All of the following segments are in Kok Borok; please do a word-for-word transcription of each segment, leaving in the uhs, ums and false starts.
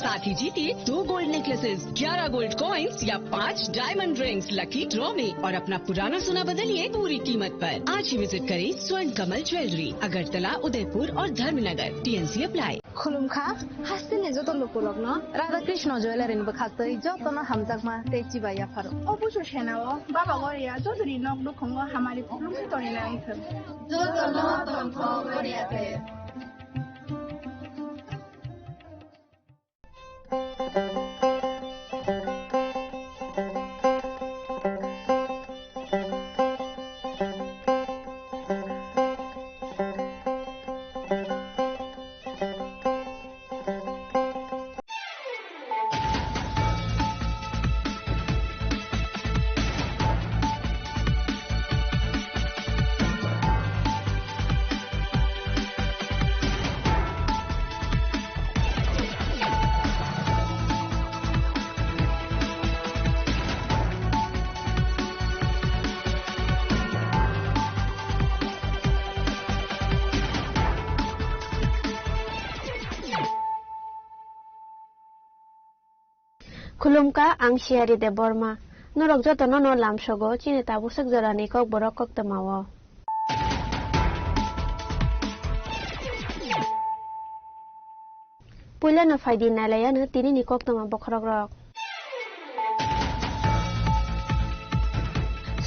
साथ ही जीतिए दो गोल्ड नेकलेसेस, ग्यारह गोल्ड कॉइंस या पाँच डायमंड रिंग्स लकी ड्रॉ में और अपना पुराना सोना बदलिए पूरी कीमत पर। आज ही विजिट करें स्वर्ण कमल ज्वेलरी, अगरतला, उदयपुर और Dharmanagar. TNC apply. Khulumkha, hasteni joto lukurokno Radha Krishna Jewellery ni bwkhaktwi jotono hamjakma tei chibai yapharo. O busu senao Baba Goria jotoni nok nukhungo hamari khulumwi tongwi nai thung. Jotono tongthok Goria te. Khulumkha, ang Siyari Debbarma. Norok jotono no lamsogo chini tabuk swk jorani kokborok koktwmao. Puilano phaidi nailaiyano tinini koktwma bokhorokrok.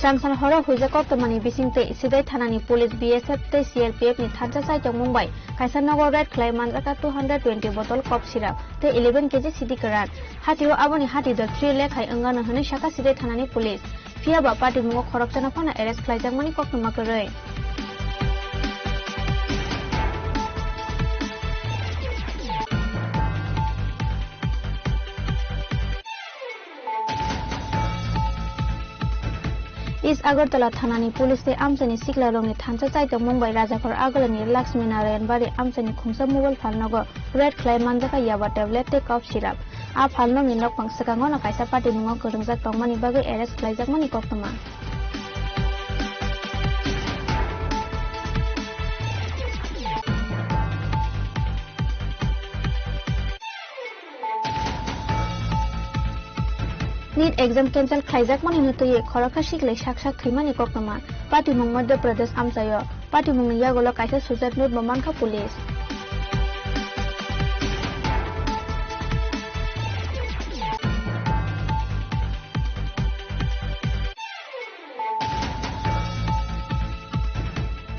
Srangsan horo huijak koktwmani bisingtwi Sidai thanani police, B S F tei C R P F ni thansa chaitokmung bai kaisa nogo raid khlai manjakha two hundred twenty bottle cough syrup tei eleven K G sidi kwran. Hatio aboni hati dol three lakh hai wngano hwnwi sakha Sidai thanani police. Phiya ba patimungo khoroksano phano arrest khlaijakmani koktwma kwrwi. East Agartala thanani police tei amchaini siklarokni thansa chaitokmung bai Rajakhor agulini Lakshmi Narayan Bari amchaini khungsa mobile phalnogo raid khlai manjakha yaba tablet tei cough syrup. A phalnokni nokphang swkango no kaisa patimungo kwrwngjak tongmani bagwi arrest khlaijakmani koktwma. NEET exam cancel khlaijakmani no twiwi khoroksa siklai sak sak thwimani koktwma. Patimung Madhya Pradesh amchaio. Patimungni yagulo kaisa suicide note bo mankha police.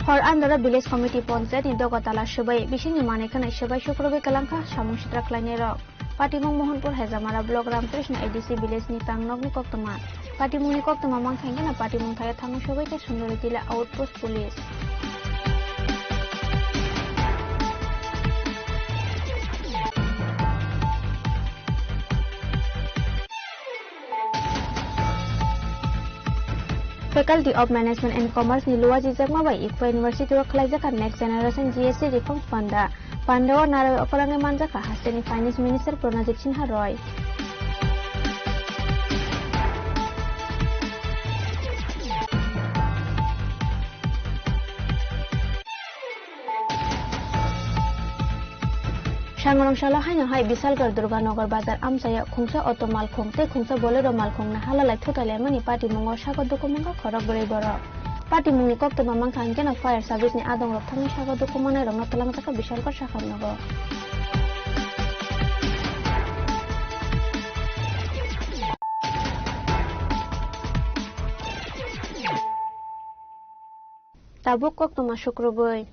Hor andoro village committee ponchayat ni dogo tala swbai bisingni manwi khwnai swbai sukrubwi kwlangkha samung sitra khlainairok. Patimung Mohanpur Hejamara block Ramkrishna A D C village ni tangnokni koktwma. Patimungni koktwma mankha hwnkhe no patimung thaio thangwi swbai tei Sundori Tila outpost police. Faculty of Management and Commerce ni luajijakma bai Ikpa University o khlaijakha Next Generation G S C Reforms Panda. Panda o narwi okolangwi manjakha hasteni Finance Minister Pranajit Sinha Roy. Sangrong salo haino hai Bisalgarh Durganagar bazar amchaio khungsa auto malkhung tei khungsa Bolero malkhung nahalalai thutai laimani patimungo sago duku mankha khorok bwrwi borok. Patimungni koktwma mankha hwnkhe no fire service ni adongrok thangwi sago duku manairokno twlangjakha Bisalgarh sakhamnogo. Tabuk koktwma sukrubwi.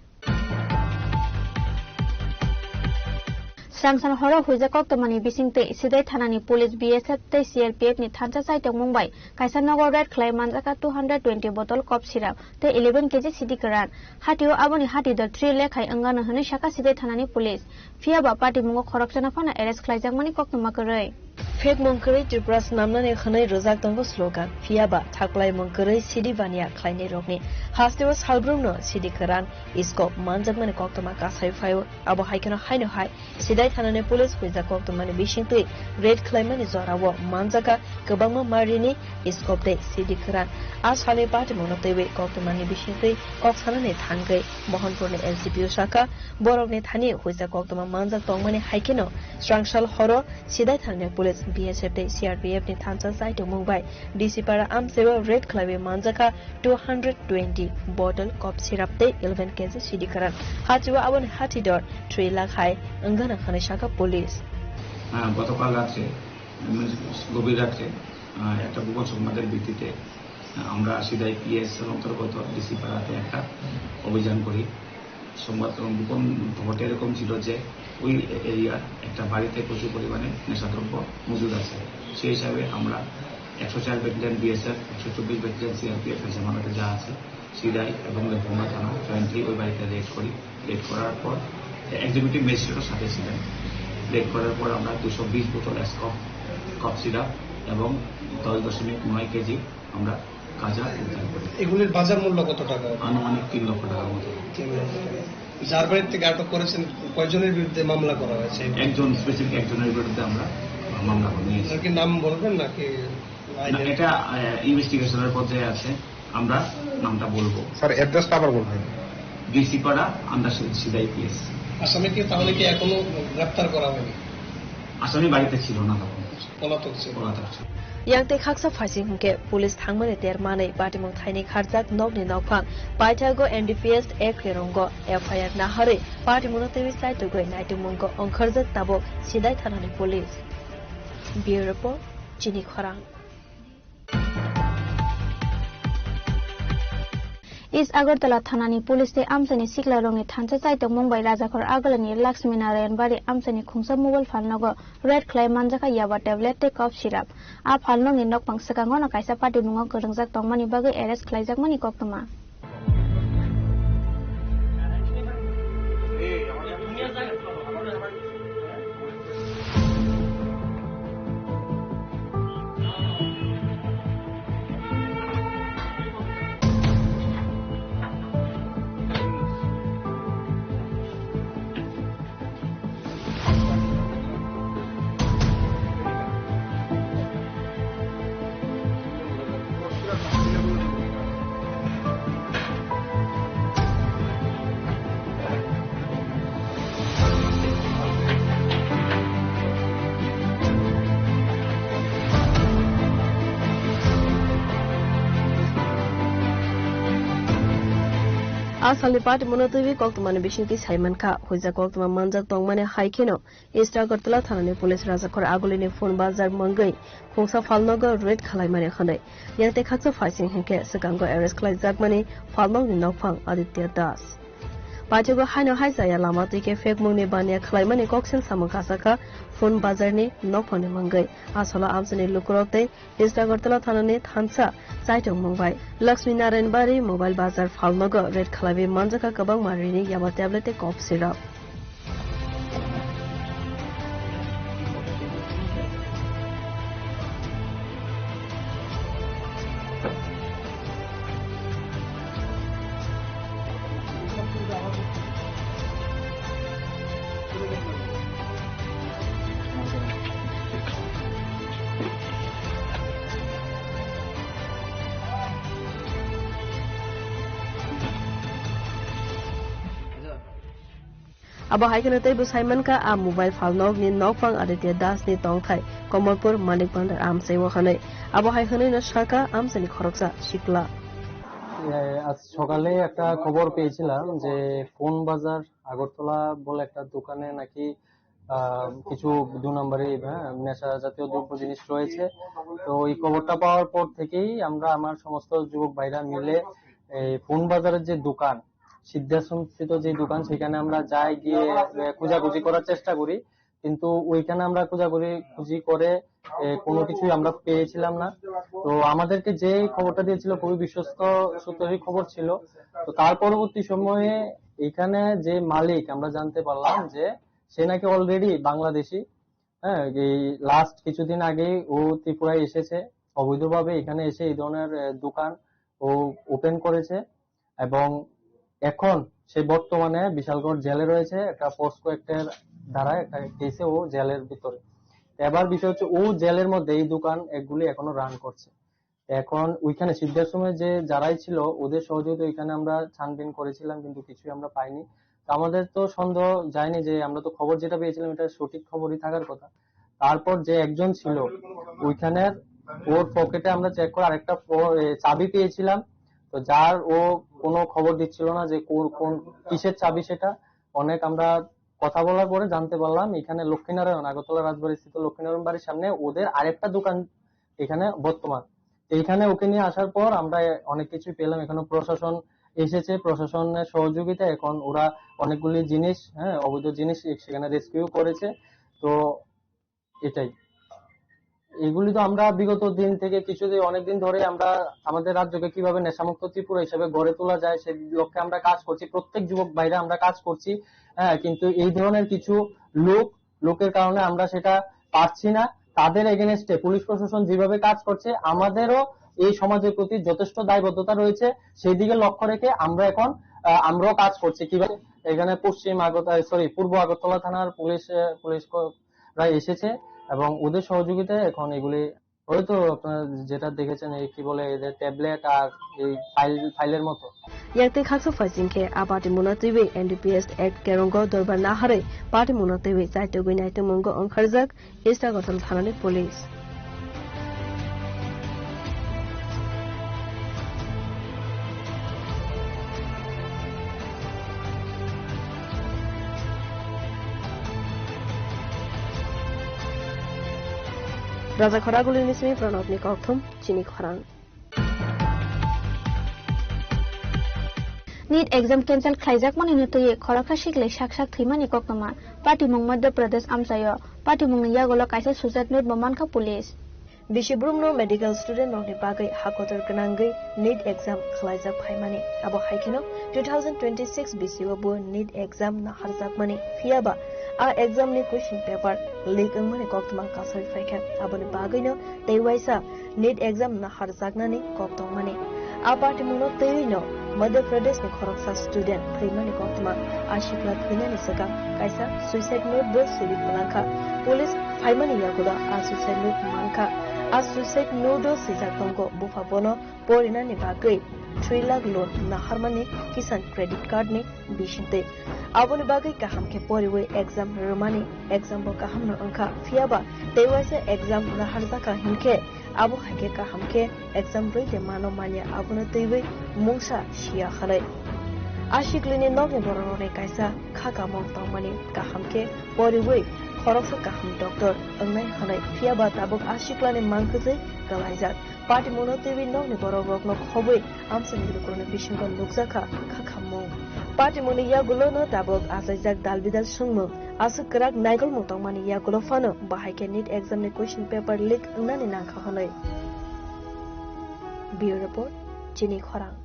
Srangsan horo huijak koktwmani bisingtwi Sidai thanani police, B S F tei C R P F ni thansa chaitokmung bai kaisa nogo raid khlai manjakha two hundred twenty bottle cough syrup tei eleven K G sidi kwran. Hatio aboni hati dor three lakh hai wngano hwnwi sakha Sidai thanani police. Phiya ba patimungo khoroksano phano arrest khlaijakmani koktwma kwrwi. Phekmung kwrwi Tripura swnamnani hwnwi rwjak tongo slogan, phiya ba thaklaimung kwrwi sidi baniya khlainairokni Hasteo salbrumno sidi kwran scope manjakmani koktwma kasai phaio. Abo hai kheno haino hai Sidai thanani police huijak koktwmani bisingtwi raid khlaimani jorao manjaka kwbangma marini scope tei sidi kwran. A salni patimungno twiwi koktwmani bisingtwi kok sanani thangwi Mohanpurni S D P O sakha, borokni thani huijak koktwma manjak tongmani hai kheno srangsal horo Sidai thanani police B S F tei C R P F ni thansa chaitokmung bai D C para amchaibo raid khlaiwi manjakha two hundred twenty bottle cough syrup tei eleven K G sidi kwran. Hachio aboni hati dor three lakh hai wngana hwnwi sakha police. হ্যাঁ, গতকাল রাত্রে, মানে, গভীর রাত্রে, আহ, একটা গোপন সংবাদের ভিত্তিতে, আহ, আমরা সিদাই পিএস এর অন্তর্গত ডিসি পাড়াতে একটা অভিযান করি। সংবাদ এবং গোপন খবরটা এরকম ছিল যে ওই এরিয়ার একটা বাড়িতে প্রচুর পরিমাণে নেশাদ্রব্য মজুদ আছে। সেই হিসাবে আমরা একশো চার ব্যাটালিয়ন বিএসএফ, একশো চব্বিশ ব্যাটালিয়ন সিআরপিএফ, জামালঘাটে যা আছে, সিদাই এবং লেফুঙ্গা থানা জয়েন্টলি ওই বাড়িতে রেড করি। রেড করার পর এক্সিকিউটিভ ম্যাজিস্ট্রেটও সাথে ছিলেন। রেড করার পর আমরা দুশো বিশ বোতল এসকফ, কফ সিরাপ এবং দশ দশমিক নয় কেজি আমরা গাঁজা উদ্ধার করি। এগুলির বাজার মূল্য কত টাকা হবে? আনুমানিক তিন লক্ষ টাকার মতো। তিন লক্ষ টাকা। যার বাড়ি থেকে আটক করেছেন, কয়জনের বিরুদ্ধে মামলা করা হয়েছে? একজন, স্পেসিফিক একজনের বিরুদ্ধে আমরা মামলা নিয়েছি। ওনার কি নাম বলবেন নাকি? না, এটা, আহ, ইনভেস্টিগেশনের পর্যায়ে আছে, আমরা নামটা বলবো। স্যার, অ্যাড্রেসটা আবার বলবেন। ডিসি পাড়া, আন্ডার সিদাই পিএস। আসামিকে তাহলে কি এখনো গ্রেপ্তার করা হয়নি? আসামি বাড়িতে ছিল না তখন। পলাতক ছিল। পলাতক ছিল। Yang tei khaksa phaising hwnkhe police thangmani ter manwi patimung thaini kharjak nokni nokphang paithago N D P S Act ni rongo F I R naharwi patimungno twiwi chaitugwi naitukmungo ongkhorjak tabuk Sidai thanani police. Bureau Report, Chini Khorang. East Agartala thanani police tei amchaini siklarokni thansa chaitokmung bai Rajakhor Agulini Lakshmi Narayan Bari amchaini khungsa mobile phalnogo raid khlai manjakha yaba tablet tei cough syrup. A phalnokni nokphang swkango no kaisa patimungo kwrwngjak tongmani bagwi arrest khlaijakmani koktwma. A salni patimungno twiwi koktwmani bisingtwi saimankha, huijak koktwma manjak tongmani hai kheno East Agartala thanani police Rajakhor Agulini Phun Bazar mungwi khungsa phalnogo raid khwlaimani hwnwi. Yang tei khaksa phaising hwnkhe swkango arrest khlaijakmani phalnokni nokphang Aditya Das. Paithago haino hai chaya lama twi khe phekmungni baniya khwlaimani koksil samung kasakha Phun Bazarni nokphangni mungwi. A salo amchaini lukurok tei East Agartala thanani thansa chaitokmung bai Lakshmi Narayan Bari Mobile Bazar phalnogo raid khlaiwi manjakha kwbangma rini yaba tablet tei cough syrup. Abo hai kheno teibo saimankha, a mobile phalnokni nokphang Aditya Das ni tongthai Komolpur Manik Bhandar amchaio hwnwi. Abo hai hwnwino sakha amchaini khoroksa sikla. এ, আজ সকালে একটা খবর পেয়েছিলাম যে ফোন বাজার আগরতলা বলে একটা দোকানে নাকি, আহ, কিছু দু নম্বরি, হ্যাঁ, নেশা জাতীয় দ্রব্য জিনিস রয়েছে। তো এই খবরটা পাওয়ার পর থেকেই আমরা, আমার সমস্ত যুবক ভাইরা মিলে এই ফোন বাজারের যে দোকান, সিদ্ধাসনস্থিত যে দোকান, সেখানে আমরা যাই, গিয়ে, এ, খোঁজাখুঁজি করার চেষ্টা করি। কিন্তু ওইখানে আমরা খোঁজাখুঁজি, খুঁজি করে, এ, কোনো কিছুই আমরা পেয়েছিলাম না। তো আমাদেরকে যে খবরটা দিয়েছিল, খুবই বিশ্বস্ত সূত্রেরই খবর ছিল। তো তার পরবর্তী সময়ে এখানে যে মালিক, আমরা জানতে পারলাম যে সে নাকি already বাংলাদেশি। হ্যাঁ, এই লাস্ট কিছুদিন আগেই ও ত্রিপুরায় এসেছে, অবৈধভাবে এখানে এসে এই ধরনের, এ, দোকান ও ওপেন করেছে। এবং এখন সে বর্তমানে বিশালগড় জেলে রয়েছে, একটা পোস্কো অ্যাক্টের ধারায় একটা কেসে ও জেলের ভিতরে। এবার বিষয় হচ্ছে, ও জেলের মধ্যে এই দোকান এগুলি এখনো রান করছে। এখন ওইখানে সিদ্ধার সময় যে যারাই ছিল, ওদের সহযোগিতা ওইখানে আমরা ছানবিন করেছিলাম, কিন্তু কিছুই আমরা পাইনি। তো আমাদের তো সন্দেহ যায়নি, যে আমরা তো খবর যেটা পেয়েছিলাম, এটা সঠিক খবরই থাকার কথা। তারপর যে একজন ছিল ওইখানের, ওর পকেটে আমরা চেক করে আরেকটা ফো-, এ, চাবি পেয়েছিলাম। তো যার ও কোনো খবর দিচ্ছিল না যে কোন, কোন, কিসের চাবি সেটা। অনেক আমরা কথা বলার পরে জানতে পারলাম, এখানে লক্ষ্মীনারায়ণ, আগরতলা রাজবাড়ি স্থিত লক্ষ্মীনারায়ণ বাড়ির সামনে ওদের আরেকটা দোকান এখানে বর্তমান। তো এখানে ওকে নিয়ে আসার পর আমরা অনেক কিছু পেলাম। এখানে প্রশাসন এসেছে, প্রশাসনের সহযোগিতা এখন ওরা অনেকগুলি জিনিস, হ্যাঁ, অবৈধ জিনিস সেখানে রেস্কিউ করেছে। তো এটাই, এগুলি তো আমরা বিগত দিন থেকে, কিছু দিন, অনেক দিন ধরে আমরা আমাদের রাজ্যকে কিভাবে নেশামুক্ত ত্রিপুরা হিসেবে গড়ে তোলা যায়, সেই লক্ষ্যে আমরা কাজ করছি। প্রত্যেক যুবক ভাইরা আমরা কাজ করছি, হ্যাঁ, কিন্তু এই ধরনের কিছু লোক, লোকের কারণে আমরা সেটা পারছি না। তাদের এগেনস্টে পুলিশ প্রশাসন যেভাবে কাজ করছে, আমাদেরও এই সমাজের প্রতি যথেষ্ট দায়বদ্ধতা রয়েছে। সেই দিকে লক্ষ্য রেখে আমরা এখন, আহ, আমরাও কাজ করছি। কিভাবে এখানে পশ্চিম আগরতলা, সরি, পূর্ব আগরতলা থানার পুলিশ, আহ, পুলিশ ক-, রা এসেছে এবং ওদের সহযোগিতায় এখন এগুলি, ওই তো আপনারা যেটা দেখেছেন, এই কি বলে, এই যে ট্যাবলেট আর এই ফাইল, ফাইলের মতো। Yak tei khaksa phaising khe a patimungno twiwi N D P S Act kerongo dorbar naharwi patimungno twiwi chaitugwi naitukmungo wngkharjak East Agartala thanani police. Raja Khoragulini simi Pranabni kokthum chini khorang. NEET exam cancel khlaijakmani no twiwi khoroksa siklai sak sak thwimani koktwma. Patimung Madhya Pradesh amchaio. Patimungni yagulo kaisa suicide note bo mankha police. Bisi brumno medical student rokni bagwi hakotor gwnangwi NEET exam khwlaijak phaimani. Abo hai kheno two thousand twenty-six bisio bo NEET exam naharjakmani. Phiyaba a exam ni question paper leak wngmani koktwma kasui phaikha. Aboni bagwino tei waisa NEET exam naharjaknani kok tongmani. A patimungno twiwino Madhya Pradesh ni khoroksa student thwimani koktwma. A sikla thwinani swkang kaisa suicide note bo swi kwlangkha. Police phaimani yagulo a suicide note mankha. A suicide note o swijak tongo, bupha bono porinani bagwi three lakh loan naharmani Kisan credit card ni bisingtwi. Aboni bagwi kaham khe poriwi exam rwmani, exam bo kaham no wngkha. Phiyaba tei waisa exam naharjakha hinkhe, abo hai khe kaham khe exam rwi de mano manya, abono twiwi mungsa siya hwnwi. A siklini nokni borok rokni kaisa kha kamung tongmani, kaham khe poriwi khoroksa kaham doctor wngnai hwnwi. Phiyaba tabuk a siklani mang kwchwi kwlaijak. Patimungno twiwi nokni borok rokno khobwi amchaini lukurokni bisingo nukjakha kha khammung. Patimungni yagulono tabuk achaijak dal bidal sungmung. Aswk kwrak naigolmung tongmani yagulo phano bahai khe NEET exam ni question paper leak wngnani nangkha hwnwi. Bureau Report, Chini Khorang.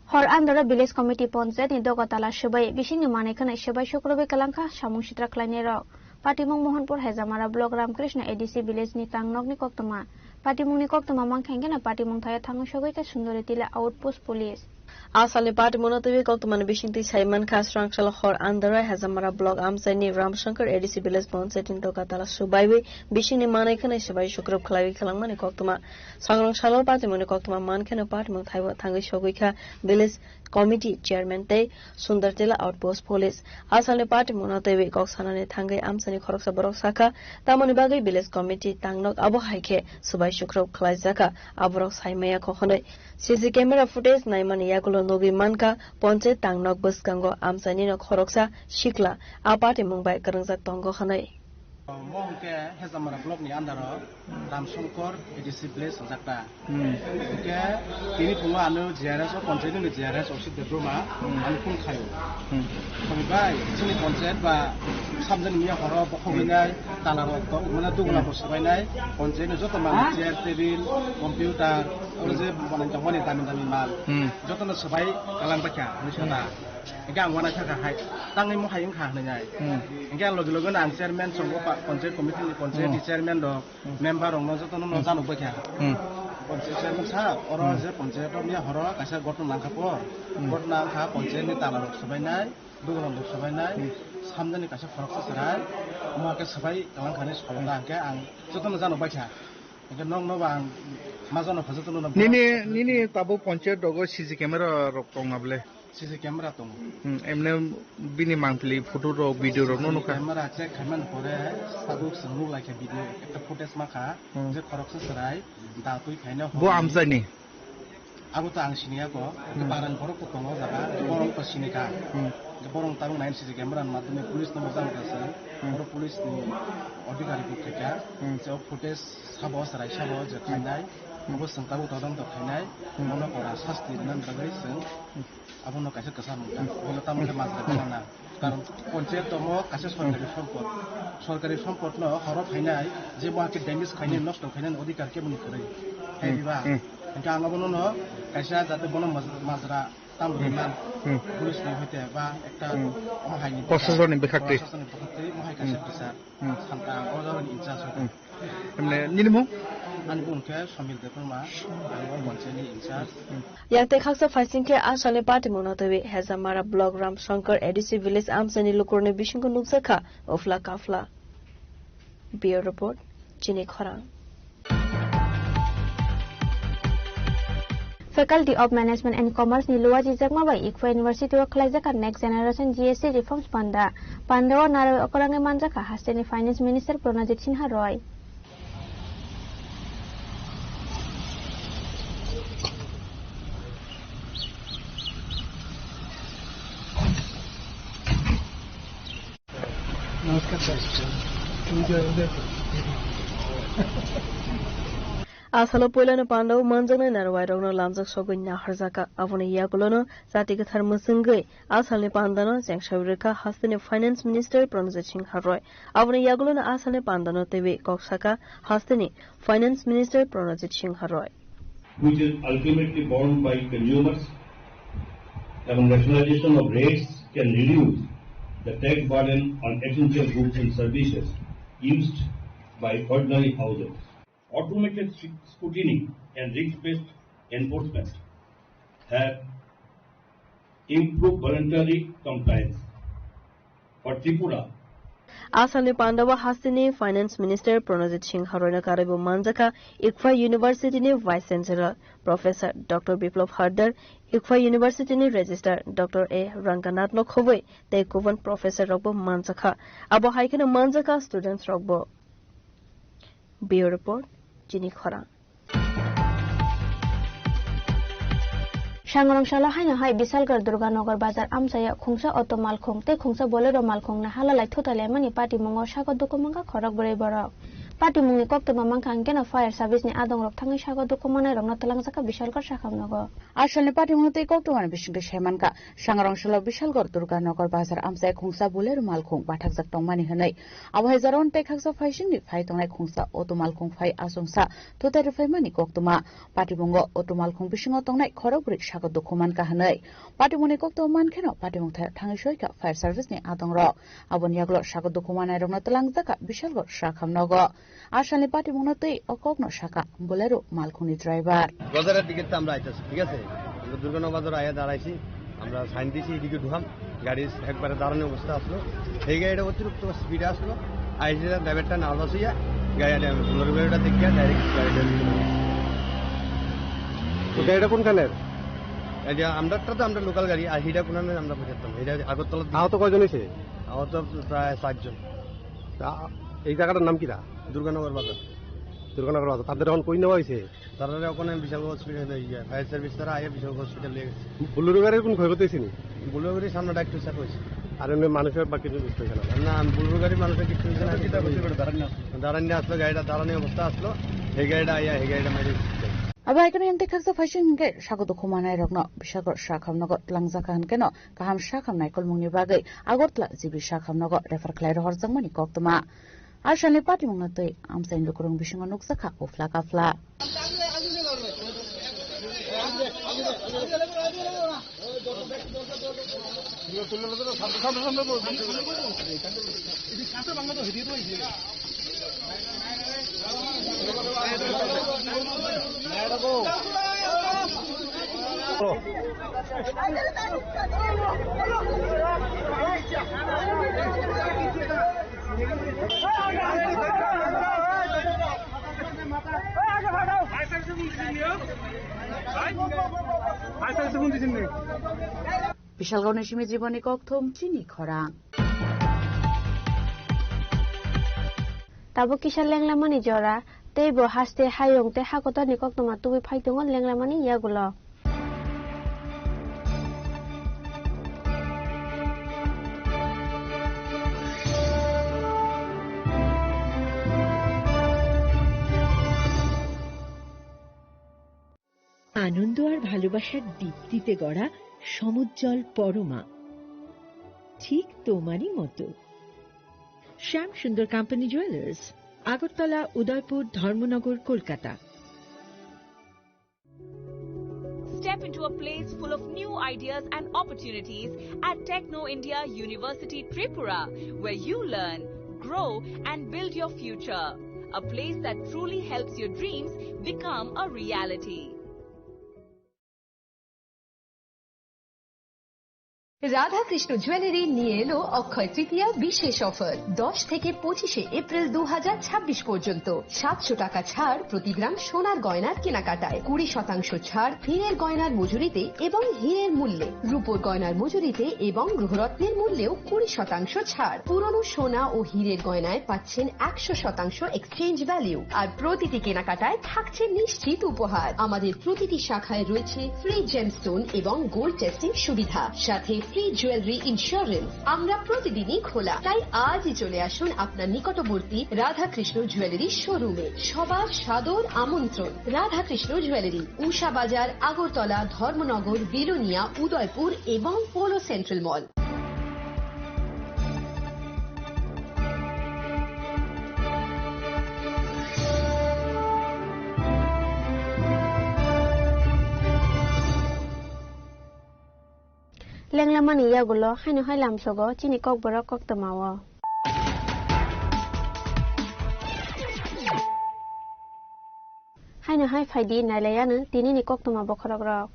Hor andoro village committee ponchayat ni doga tala swbai bisingni manwi khwnwi swbai sukrubwi kwlangkha samung sitra khlainai rok. Patimung Mohanpur Hezamara block Ramkrishna A D C village ni tangnokni koktwma. Patimungni koktwma mankha hwnkhe no patimung thaio thangwi sogwi khe Sundori Tila outpost police. A salni patimungno twiwi koktwmani bisingtwi sai mankha, swrang salo hor andoro Hezamara block amchaini Ramshankar A D C village ponchayat ni doga tala swbaiwi bisingni manwi khwnwi swbai sukrub khlaiwi khlangmani koktwma. Songrong salo patimungni koktwma mankheno patimung thaibo thangwi sogwi kha village committee chairman tei Sundartila outpost police. A salni patimungno twiwi kok sanani thangwi amchaini khoroksa borok sakha, tamoni bagwi village committee tangnok abo hai khe swbai sukrub khlaijakha, aborok sai maya kho hwnwi. C C camera footage naimani yagulo nugwi mankha, ponchayat tangnok bwskango amchainino khoroksa sikla a patimung bai kwrwngjak tongo hwnwi. Mo hwnkhe Hezamara block ni under o Ramshankar A D C village hwnjakha. Hmm. Hwnkhe tini phungo ano G R S o, ponchayat ni G R S o si Debbarma, hmm, ano phone khaio. Hmm. Phone bai chini ponchayat ba samjani miya horo bokhogwi nai, tala rok to mane dugula, hmm, bo swbai nai, ponchayat ni joto manwi, ha? Chair, table, computer, oro je banai tongmani dami dami mal. Hmm. Joto no swbai kalang bakha, hinwi sana. Hwnkhe ang uanaisa kha hai, tangwi mo hai wngkha hwnwi nai. Hmm. Hwnkhe ang logi logi no ang chairman chongo pa-, ponchayat committee ni, ponchayat ni, hmm, chairman rok, hmm, member rok no joto no, hmm, janok bai kha. Hmm. Panchayat chairman sir, oro Hmm. je panchayat o miya horo kaisa gotno nangkha por, Hmm. gotno nangkha panchayat ni tala rok swbainai, dogan rok swbainai, Hmm. samjani kaisa khoroksa chwrai, omo khe swbai twlang kha hinwi salo ta hwnkhe ang jotono jano baikha. Hwnkhe nokno bo ang ma jano kha jotono no Nini, nini tabuk panchayat rogo C C camera rok tong na bwle? C C camera tongo. Hmm, emne bini mangpili photo rok, video rok no nukha. Camera check khaimani pore tabuk chwng nuklaikha video ekta footage makha Hmm. je khoroksa chwrai da twi phaina Bo hwnwi. Amchaini? Abo to ang siniya ko, Hmm. barani borok to tongo jaga, borok to sinikha. Hmm. Borok tabuk nai C C camera ni madhyome police no mojang kha se. Hmm. Borok police ni adhikari bo khaikha. Hmm. Je o footage sabo chwrai sabo je Hmm. khainai. Hmm. Abo chwng tabuk todonto khainai. Hmm. Bono kora sasti rwna bagwi chwng Hmm. Abono kaisa kwcham wngkha. Bono tamo khe majra kwcham na. Karon panchayat tomo kaisa sorkari sompot. Sorkari sompot no horo phainai, je bo hakhe damage khainai, nosto khainai ni odhikar kebo ni kwrwi. Hai Hmm. diba? Hmm. Hwnkhe ang abono no kaisa jate bono maj-, majra tamo Hmm. rwna Hmm. police ni hoite ba ekta Hmm. omo hai ni Proshasoni bwkhaktwi. Proshasoni bwkhaktwi omo hai kaisa Hmm. kwcham. Hmm. Santa ang o jagani in charge Hmm. Emne, nini mung? Ani mung khe Somil Debbarma, ang o panchayat ni in charge. Yang tei khaksa phaising khe a salni patimungno twiwi Hezamara Block Ramshankar A D C Village amchaini lukurokni bisingo nukjakha uphla kaphla. Bureau Report, Chini Khorang. Faculty of Management and Commerce ni luajijakma bai Ikfa University o khwlaijakha Next Generation G S C Reforms Panda. Panda o narwi okorangwi manjakha hasteni Finance Minister Pranajit Sinha Roy. নমস্কার স্যার। তুমি তো এমনি আসালো poilano pandao manjaknai narwai rokno lamjak sogwi naharjaka. Aboni yagulono jati kwthar mwchwngwi asalni pandano chengsawi rwkha hasteni Finance Minister Pranajit Singha Roy. Aboni yagulono asalni pandano twiwi kok saka hasteni Finance Minister Pranajit Singha Roy. Which is ultimately borne by consumers, and rationalization of rates can reduce the tax burden on essential goods and services used by ordinary households. Automated sc-, scrutiny and risk-based enforcement have improved voluntary compliance. For Tripura. Asalni pandao hasteni Finance Minister Pranajit Singha Royno karwibo manjakha Ikfa University ni Vice Chancellor Professor Doctor Biplab Hardar, Ikfa University ni Registrar Doctor A Ranganath no khobwi tei kubun professor rokbo manjakha. Abo hai kheno manjakha students rokbo. Bureau Report, Chini Khorang. Sangrong salo haino hai Bisalgarh Durganagar bazar amchaio khungsa auto malkhung tei khungsa Bolero malkhung no halalai thutai laimani patimungo sago dukhu mankha khorok bwrwi borok. Patimungni koktwma mankha hwnkhe no fire service ni adongrok thangwi sago dukhu manai rokno twlangjakha Bisalgarh sakhamnogo. Asalni patimungno tei koktwmani bisingtwi sai mankha. Sangrong salo Bisalgarh Durganagar bazar amchai khungsa Bolero malkhung bathakjak tongmani hwnwi. Abo hai jorao tei khaksa phaisingni phai tongnai khungsa auto malkhung phai achomsa thutai rwphaimani koktwma. Patimungo auto malkhung bisingo tongnai khorok bwrwi sago dukhu mankha hwnwi. Patimungni koktwma mankheno patimung tha-, thangwi soikha fire service ni adongrok. Aboni yagulo sago dukhu manairokno twlangjakha Bisalgarh sakhamnogo. Asalni patimungno twi o kokno sakha Bolero malkhungni driver. বাজারের দিকে তো আমরা আইতাছি, ঠিক আছে? আমরা দুর্গানগর বাজারে আইয়া দাঁড়াইছি, আমরা সাইন দিছি, এদিকে ঢুকাম, গাড়ি একবারে দাঁড়ানোর অবস্থা আসলো। এই গাড়িটা অতিরিক্ত স্পিডে আসলো, আইসে ড্রাইভারটা নার্ভাস হইয়া গাড়িটা, বুলেরো গাড়িটা দেখিয়া ডাইরেক্ট গাড়িটা। তো গাড়িটা কোনখানের? এই যে আমরারটা তো আমরা লোকাল গাড়ি, আর হিটা কোনখানে আমরা বুঝতাম, এটা আগরতলা। আহত কয়জন হয়েছে? আহত প্রায় চারজন। তা এই জায়গাটার নাম কিতা? দুর্গানগর বাজার। দুর্গানগর বাজার। তাদের এখন কই নেওয়া হয়েছে? তারা ওখানে বিশাল হসপিটালে, ইয়ে, ফায়ার সার্ভিস তারা আগে বিশাল হসপিটালে নিয়ে গেছে। বুলেরো গাড়ির কোনো ক্ষয়ক্ষতি হয়েছে নি? বুলেরো গাড়ির সামনেটা একটু চাপ হয়েছে। আর এমনি মানুষের বা কিছু কিছু হয়েছে না? না, বুলেরো গাড়ির মানুষের কিছু হয়েছে না, কিছু হয়েছে না। দাঁড়ানি আসলো, গাড়িটা দাঁড়ানি অবস্থা আসলো, এই গাড়িটা আইয়া, এই গাড়িটা মারি দিচ্ছে। Abo hai kheno yang tei khaksa phaising hwnkhe sago dukhu manairokno Bisalgarh sakhamnogo twlangjakha hwnkhe no kaham sakhamnai kulmungni bagwi Agartala G B sakhamnogo refer khlai rohorjakmani koktwma. Asalni patimungno twi amchaini lukurokni bisingo nukjakha uphla kaphla. Bishalgaon ni simi jiboni kokthum chini khorang. Tabuk kisa lenglamani jora, tei bo haste hayung tei hakotorni koktwma tubui phai tongo lenglamani yagulo. আনন্দ আর ভালোবাসার দীপ্তিতে গড়া সমুজ্জ্বল পরমা, ঠিক তোমারই মতো। শ্যাম সুন্দর company jewellers, Agartala, উদয়পুর, ধর্মনগর, Kolkata. Step into a place full of new ideas and opportunities at Techno India University Tripura, where you learn, grow, and build your future. A place that truly helps your dreams become a reality. Radhakrishna jewellery নিয়ে এলো অক্ষয় তৃতীয়া বিশেষ অফার। দশ থেকে পঁচিশে এপ্রিল দু হাজার ছাব্বিশ পর্যন্ত সাতশো টাকা ছাড় প্রতি গ্রাম সোনার গয়নার কেনাকাটায়, কুড়ি শতাংশ ছাড় হীরের গয়নার মজুরিতে এবং হীরের মূল্যে, রূপোর গয়নার মজুরিতে এবং গ্রহরত্নের মূল্যেও কুড়ি শতাংশ ছাড়। পুরনো সোনা ও হীরের গয়নায় পাচ্ছেন একশো শতাংশ এক্সচেঞ্জ ভ্যালু, আর প্রতিটি কেনাকাটায় থাকছে নিশ্চিত উপহার। আমাদের প্রতিটি শাখায় রয়েছে ফ্রি জেমস্টোন এবং গোল্ড টেস্টিং সুবিধা, সাথে ফ্রি জুয়েলারি ইন্স্যুরেন্স। আমরা প্রতিদিনই খোলা, তাই আজই চলে আসুন আপনার নিকটবর্তী রাধাকৃষ্ণ জুয়েলারি শোরুমে। সবার সাদর আমন্ত্রণ। রাধাকৃষ্ণ জুয়েলারি, উষা বাজার, আগরতলা, ধর্মনগর, বিলোনিয়া, উদয়পুর এবং polo central mall. Lenglamani yagulo haino hai lamsogo chini kokborok koktwmao. Haino hai phaidi nailayano tinini koktwma bokhorokrok.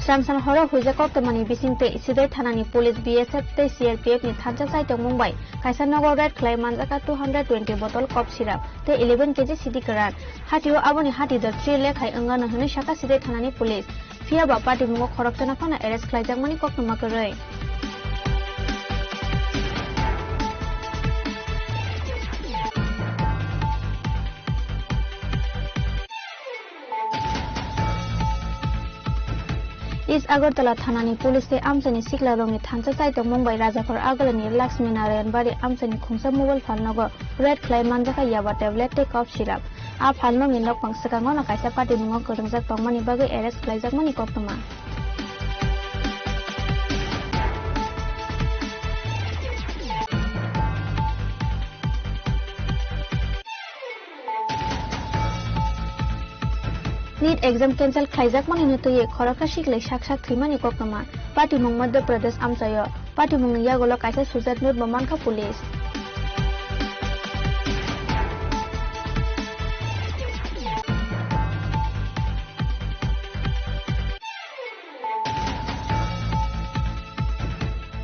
Sramsam horo huijak koktwmani bisingtwi Sidai thanani police, B S F tei C R P F ni thansa chaitokmung bai kaisa nogo raid khlai manjak two hundred twenty bottle cough syrup tei eleven K G sidi kwran. Hatio aboni hati dor three lakh hai wngano hwnwi sakha Sidai thanani police. Phiya ba patimungo khoroksano phano arrest khlaijakmani koktwma kwrwi. East Agartala thanani police tei amchaini siklarokni thansa chaitokmung bai Rajakhor Agalani Lakshmi Narayan Bari amchaini khungsa mobile phalnogo raid khlai manjakha yaba tablet tei cough syrup. A phalnokni nokphang swkango no kaisa patimungo kwrwngjak tongmani bagwi arrest khlaijakmani koktwma. NEET exam cancel khlaijakmani no twiwi khoroksa siklai sak sak thwimani koktwma. Patimung Madhya Pradesh amchaio. Patimungni yagulo kaisa sujat note bo mankha police.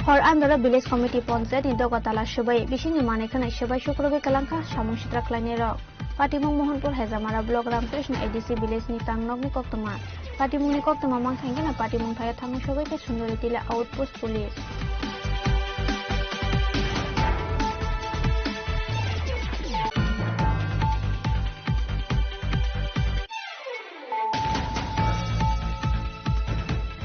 Hor andoro village committee ponchayat ni dogo tala swbai bisingni manwi khwnai swbai sukrubwi kwlangkha samung sitra khlainairok. Patimung Mohanpur Hejamara block Ramkrishna A D C village ni tangnokni koktwma. Patimungni koktwma mankha hwnkhe no patimung thaio thangwi sogwi khe Sundori Tila outpost police.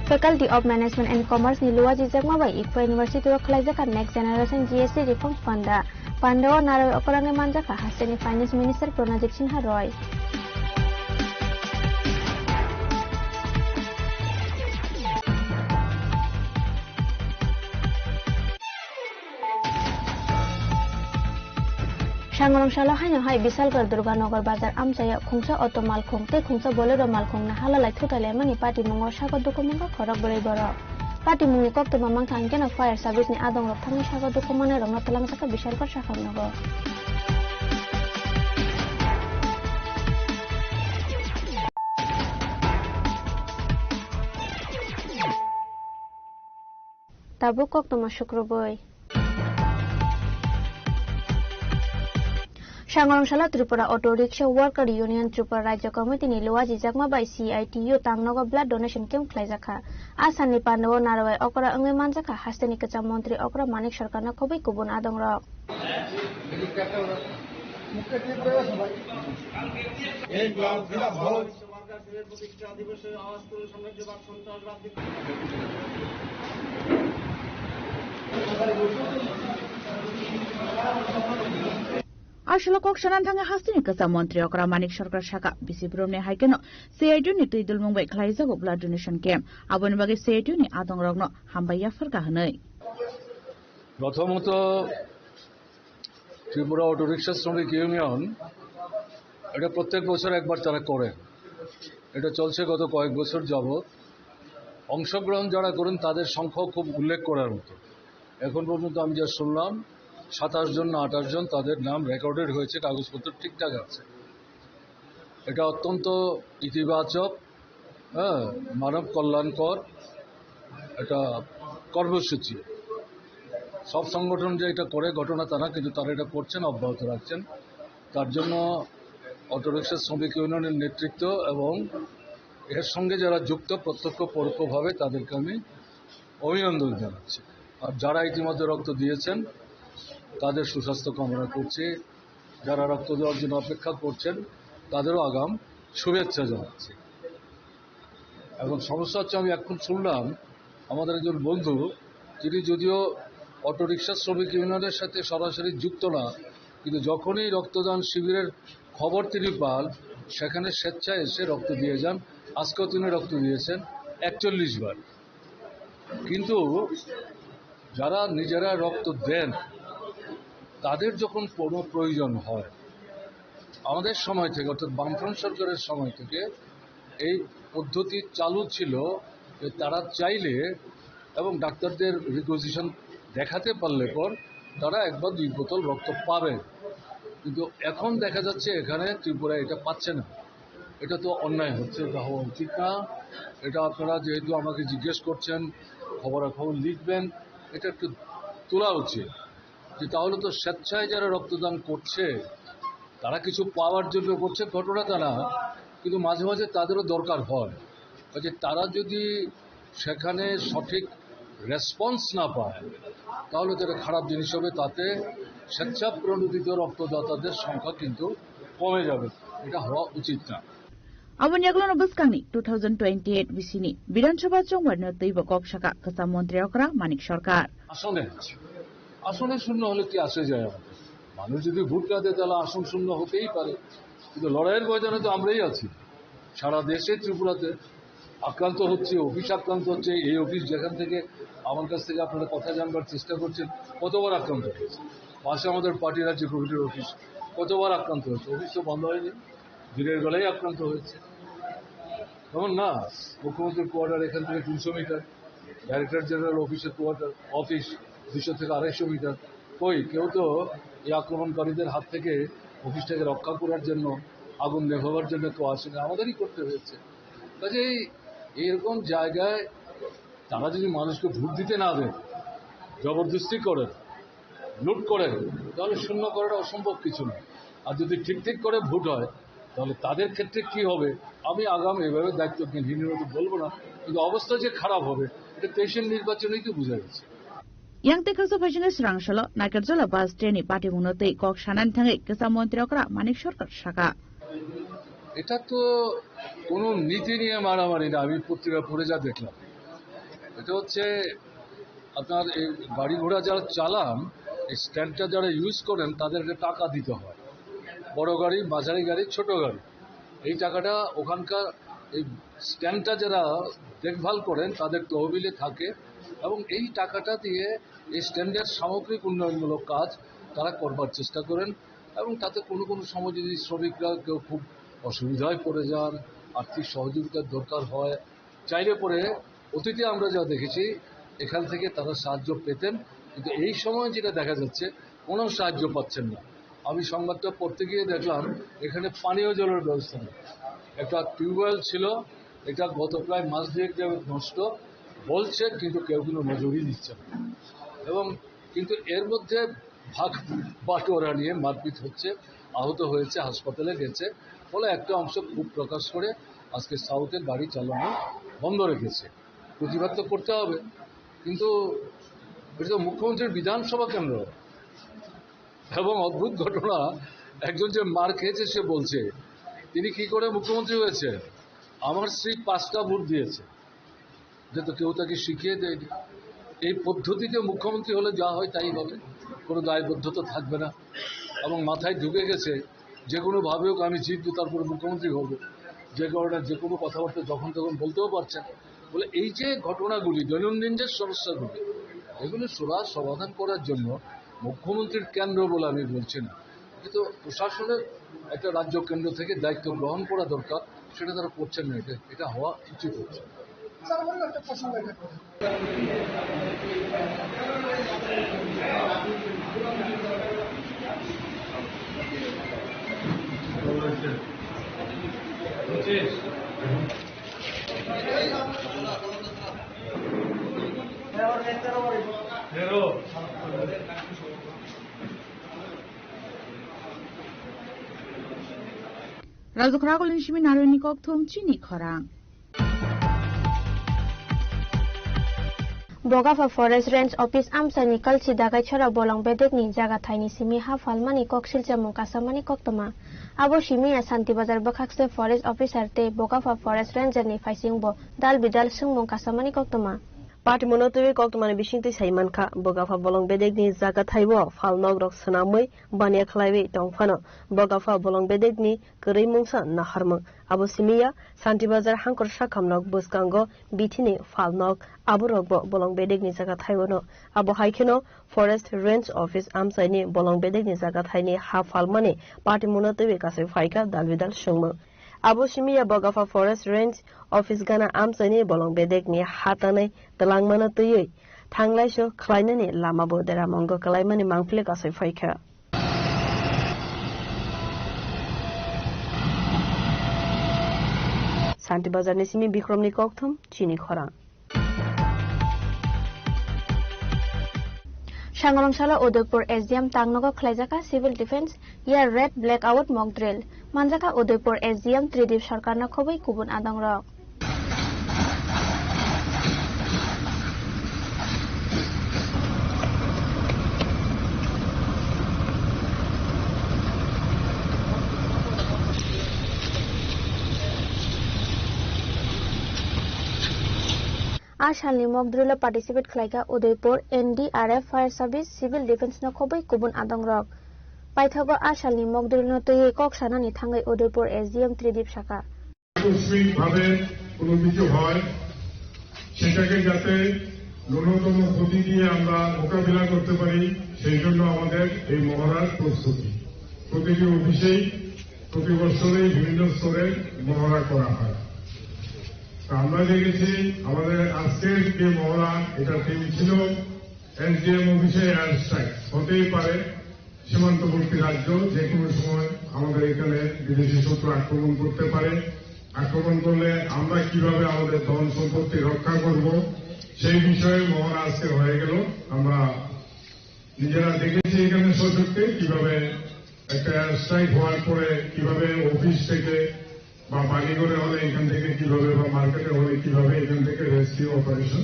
Faculty of Management and Commerce ni luajijakma bai Ikpa University o khlaijak kha Next Generation G S T Reforms Panda. Panda o narwui okorogwi manjak kha hasteni Finance Minister Pranajit Sinha Roy. Sangrong salo haino hai Bisalgarh Durganagar bazar amchaio khungsa auto malkhung tei khungsa Bolero malkhung no halalai thutai laimani patimungo sago dukhumungkha khorok bwrwi borok. Patimungni koktwma mankha hwnkhe no fire service ni adongrok thangwi sago dukhu manwi rokno twlangjakha Bishalgarh sakhang nogo. Tabuk koktwma sukrubwi. Sangorong salo Tripura Auto Rickshaw Worker Union Tripura Rajya Committee ni luajijakma bai C I T U tangnogo blood donation camp khlaijakha. A salni pandao narwai okra wngwi manjakha hasteni kwcham montri okra Manik Sarkarno khobwi kubun adongrok. Aswk kok sanan thangwi hasteni kwcham montri okra Manik Sarkar sakha, bisi brumni hai kheno C I T U ni twi dulmung bai khlaijago blood donation camp. Aboni bagwi C I T U ni adongrokno hambai yapharkha hwnwi. প্রথমত, ত্রিপুরা অটোরিকশা শ্রমিক ইউনিয়ন এটা প্রত্যেক বছর একবার তারা করে। এটা চলছে গত কয়েক বছর যাবত। অংশগ্রহণ যারা করেন, তাদের সংখ্যাও খুব উল্লেখ করার মতো। এখন পর্যন্ত আমি যা শুনলাম, সাতাশ জন না আঠাশ জন, তাদের নাম রেকর্ডেড হয়েছে, কাগজপত্র ঠিকঠাক আছে। এটা অত্যন্ত ইতিবাচক, হ্যাঁ, মানব কল্যাণকর একটা কর্মসূচি। সব সংগঠন যে এটা করে ঘটনা তা না, কিন্তু তারা এটা করছেন, অব্যাহত রাখছেন। তার জন্য অটোরিকশা শ্রমিক ইউনিয়নের নেতৃত্ব এবং এর সঙ্গে যারা যুক্ত প্রত্যক্ষ পরোক্ষভাবে, তাদেরকে আমি অভিনন্দন জানাচ্ছি। আর যারা ইতিমধ্যে রক্ত দিয়েছেন, তাদের সুস্বাস্থ্য কামনা করছি। যারা রক্ত দেওয়ার জন্য অপেক্ষা করছেন, তাদেরও আগাম শুভেচ্ছা জানাচ্ছি। এখন সমস্যা হচ্ছে, আমি এখন শুনলাম আমাদের একজন বন্ধু, তিনি যদিও অটোরিকশা শ্রমিক ইউনিয়নের সাথে সরাসরি যুক্ত না, কিন্তু যখনই রক্তদান শিবিরের খবর তিনি পান, সেখানে স্বেচ্ছায় এসে রক্ত দিয়ে যান। আজকেও তিনি রক্ত দিয়েছেন একচল্লিশ বার। কিন্তু যারা নিজেরা রক্ত দেন, তাদের যখন কোনো প্রয়োজন হয়, আমাদের সময় থেকে, অর্থাৎ বামফ্রন্ট সরকারের সময় থেকে এই পদ্ধতি চালু ছিল যে তারা চাইলে এবং ডাক্তারদের রিকুইজিশন দেখাতে পারলে পর তারা এক বা দুই বোতল রক্ত পাবেন। কিন্তু এখন দেখা যাচ্ছে এখানে ত্রিপুরা এটা পাচ্ছে না। এটা তো অন্যায় হচ্ছে, এটা হওয়া উচিত না। এটা আপনারা যেহেতু আমাকে জিজ্ঞেস করছেন, খবরাখবর লিখবেন, এটা একটু তোলা উচিত যে তাহলে তো স্বেচ্ছায় যারা রক্তদান করছে, তারা কিছু পাওয়ার জন্য করছে, ঘটনা তা না, কিন্তু মাঝে মাঝে তাদেরও দরকার হয়। কাজে তারা যদি সেখানে সঠিক রেসপন্স না পায়, তাহলে তো এটা খারাপ জিনিস হবে। তাতে স্বেচ্ছা প্রণোদিত রক্তদাতাদের সংখ্যা কিন্তু কমে যাবে, এটা হওয়া উচিত না। Aboni yagulono bwskangni two thousand twenty-eight bisini Bidhan Sabha chongbarino twibo kok sakha kwcham montri okra Manik Sarkar. আসনে আছে। আসনে শূন্য হলে কি আসে যায় আমাদের? মানুষ যদি ভোট না দেয়, তাহলে আসন শূন্য হতেই পারে, কিন্তু লড়াইয়ের ময়দানে তো আমরাই আছি। সারা দেশে ত্রিপুরাতে আক্রান্ত হচ্ছে, অফিস আক্রান্ত হচ্ছে। এই অফিস যেখান থেকে আমার কাছ থেকে আপনারা কথা জানবার চেষ্টা করছেন, কতবার আক্রান্ত হয়েছে। পাশে আমাদের পার্টি রাজ্য কমিটির অফিস, কতবার আক্রান্ত হয়েছে। অফিস তো বন্ধ হয়নি, দিনের বেলায় আক্রান্ত হয়েছে। যেমন না, মুখ্যমন্ত্রীর কোয়ার্টার এখান থেকে তিনশো মিটার, ডাইরেক্টর জেনারেল অফিসের কোয়ার্টার, অফিস দুশো থেকে আড়াইশো মিটার। কই, কেউ তো এই আক্রমণকারীদের হাত থেকে অফিসটাকে রক্ষা করার জন্য, আগুন নেভাবার জন্য কেউ আসেনি, আমাদেরই করতে হয়েছে। কাজেই এইরকম জায়গায় তারা যদি মানুষকে ভোট দিতে না দেন, জবরদস্তি করেন, লুট করেন, তাহলে শূন্য করাটা অসম্ভব কিছু নয়। আর যদি ঠিক ঠিক করে ভোট হয়, তাহলে তাদের ক্ষেত্রে কি হবে, আমি আগাম এভাবে দায়িত্বজ্ঞানহীনের মতো বলবো না, কিন্তু অবস্থা যে খারাপ হবে, এটা তেইশের নির্বাচনেই তো বোঝা গেছে। Yang tei khaksa phaisingwi swrang salo Naikar Jola bus train ni patimungno twi kok sanani thangwi kwcham montri okra Manik Sarkar sakha. এটা তো কোনো নীতি নিয়ে মারামারি না, আমি পত্রিকা পড়ে যা দেখলাম। এটা হচ্ছে আপনার এই গাড়ি ঘোড়া যারা চালান, এই স্ট্যান্ডটা যারা ইউজ করেন, তাদেরকে টাকা দিতে হয়। বড় গাড়ি, মাঝারি গাড়ি, ছোট গাড়ি, এই টাকাটা ওখানকার এই স্ট্যান্ডটা যারা দেখভাল করেন, তাদের তহবিলে থাকে এবং এই টাকাটা দিয়ে এই স্ট্যান্ডের সামগ্রিক উন্নয়নমূলক কাজ তারা করবার চেষ্টা করেন। এবং তাতে কোনো কোনো সময় যদি শ্রমিকরা কেউ খুব অসুবিধায় পড়ে যান, আর্থিক সহযোগিতার দরকার হয়, চাইলে পরে অতীতে আমরা যা দেখেছি, এখান থেকে তারা সাহায্য পেতেন, কিন্তু এই সময় যেটা দেখা যাচ্ছে, কোনো সাহায্য পাচ্ছেন না। আমি সংবাদটা পড়তে গিয়ে দেখলাম এখানে পানীয় জলের ব্যবস্থা নেই। একটা টিউবওয়েল ছিল, এটা গত প্রায় মাস দুয়েক যাবত নষ্ট, বলছে কিন্তু কেউ কোনো নজরই দিচ্ছে না। এবং কিন্তু এর মধ্যে ভাগ বাটোয়ারা নিয়ে মারপিট হচ্ছে, আহত হয়েছে, হাসপাতালে গেছে, ফলে একটা অংশ ক্ষোভ প্রকাশ করে আজকে সাউথে গাড়ি চালানো বন্ধ রেখেছে। প্রতিবাদ তো করতে হবে, কিন্তু এটা তো মুখ্যমন্ত্রীর বিধানসভা কেন্দ্র। এবং অদ্ভুত ঘটনা, একজন যে মার খেয়েছে সে বলছে, তিনি কি করে মুখ্যমন্ত্রী হয়েছে? আমার স্ত্রী পাঁচটা ভোট দিয়েছে, যে তো কেউ তাকে শিখিয়ে দেয়নি। এই পদ্ধতিতে মুখ্যমন্ত্রী হলে যা হয় তাই হবে, কোনো দায়বদ্ধতা থাকবে না। এবং মাথায় ঢুকে গেছে, যে কোনোভাবে হোক আমি জিতবো, তারপরে মুখ্যমন্ত্রী হবো। যে কারণে যে কোনো কথাবার্তা যখন তখন বলতেও পারছেন। বলে এই যে ঘটনাগুলি, দৈনন্দিন যে সমস্যাগুলি, এগুলি সুরা সমাধান করার জন্য মুখ্যমন্ত্রীর কেন্দ্র বলে আমি বলছি না, কিন্তু প্রশাসনের একটা রাজ্য কেন্দ্র থেকে দায়িত্ব গ্রহণ করা দরকার, সেটা তারা করছেন না। এটা, এটা হওয়া উচিত হচ্ছে। স্যার, অন্য একটা প্রসঙ্গ এটা। Rajukra Kolin simi narwini kokthum chini khorang. Bogapha Forest Range Office amchaini kalchi dagai chora bolong bedekni jaga thaini simi ha phalmani kok silchamung kasamani koktwma. Abo simi ya Santi Bazar bwkhakse Forest Officer tei Bogapha Forest Ranger ni phaisingbo dal bidal swngmung kasamani koktwma. Patimono twiwi koktwmani bisingtwi sai mankha, Bogapha bolong bedekni jaga thaibo phalnokrok swnamwi baniya khlaiwi tongphano, Bogapha bolong bedekni kwrwi mungsa naharmung. Abo simi ya Santi Bazar hangkor sakhamnok bwskango bithini phalnok, aborokbo bolong bedekni jaga thaiwano. Abo hai kheno Forest Range Office amchaini bolong bedekni jaga thaini ha phalmani patimono twiwi kasui phaikha dal bidal swngmung. Abo simi ya Bogapha Forest Range Office gana amchaini bolong bedekni ha tanwi twlangmano twiwi thanglaiso khlainani lamabo deramongo kwlaimani mangpili kasui phaikha. Santi Bazar ni simi Bikromni kokthum chini khorang. Sangolong salo Udaipur S D M tangnogo khlaijaka Civil Defence Air Raid Blackout Mock Drill. Manjaka Udaipur S D M Tridip Sarkarno khobwi kubun adongrok. A salni mock drill-o participate khlaikha Udaipur N D R F, Fire Service, Civil Defence-no khobwi kubun adongrok. Paithago a salni mock drill-no twiwi kok sanani thangwi Udaipur S D M Tridip sakha. আকস্মিকভাবে কোনো কিছু হয়, সেটাকে যাতে ন্যূনতম ক্ষতি দিয়ে আমরা মোকাবিলা করতে পারি, সেই জন্য আমাদের এই মহড়ার প্রস্তুতি। প্রতিটি অফিসেই প্রতি বছরই বিভিন্ন স্তরে মহড়া করা হয়। তা আমরা দেখেছি আমাদের আজকের যে মহড়া, এটা থিম ছিল এসডিএম অফিসে এয়ার স্ট্রাইক হতেই পারে, সীমান্তবর্তী রাজ্য যে কোনো সময় আমাদের এখানে বিদেশি শত্রু আক্রমণ করতে পারে। আক্রমণ করলে আমরা কিভাবে আমাদের ধন সম্পত্তি রক্ষা করব, সেই বিষয়ে মহড়া আজকে হয়ে গেল। আমরা নিজেরা দেখেছি এখানে সচক্ষে কিভাবে একটা এয়ার স্ট্রাইক হওয়ার পরে কিভাবে অফিস থেকে বা বাড়িঘরে হলে এখান থেকে কিভাবে বা মার্কেটে হলে কিভাবে এখান থেকে রেস্কিউ অপারেশন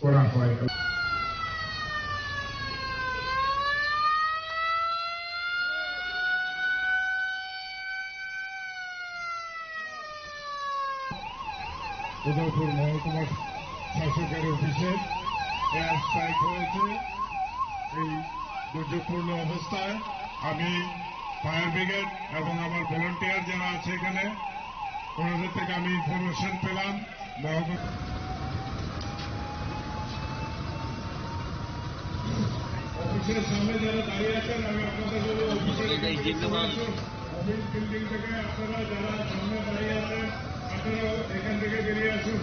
করা হয়। উদয়পুর মহকুমা শাসকের অফিসে এয়ার স্ট্রাইক হয়েছে। এই দুর্যোগপূর্ণ অবস্থায় আমি ফায়ার ব্রিগেড এবং আমার ভলান্টিয়ার যারা আছে এখানে, ওনাদের থেকে আমি ইনফরমেশন পেলাম। মহকুমা অফিসের সামনে যারা দাঁড়িয়ে আছেন, আমি আপনাদের বলবো, অফিসের এখান থেকে চলে আসুন। অফিস বিল্ডিং থেকে আপনারা যারা সামনে দাঁড়িয়ে আছেন, আপনারা এখান থেকে বেরিয়ে আসুন।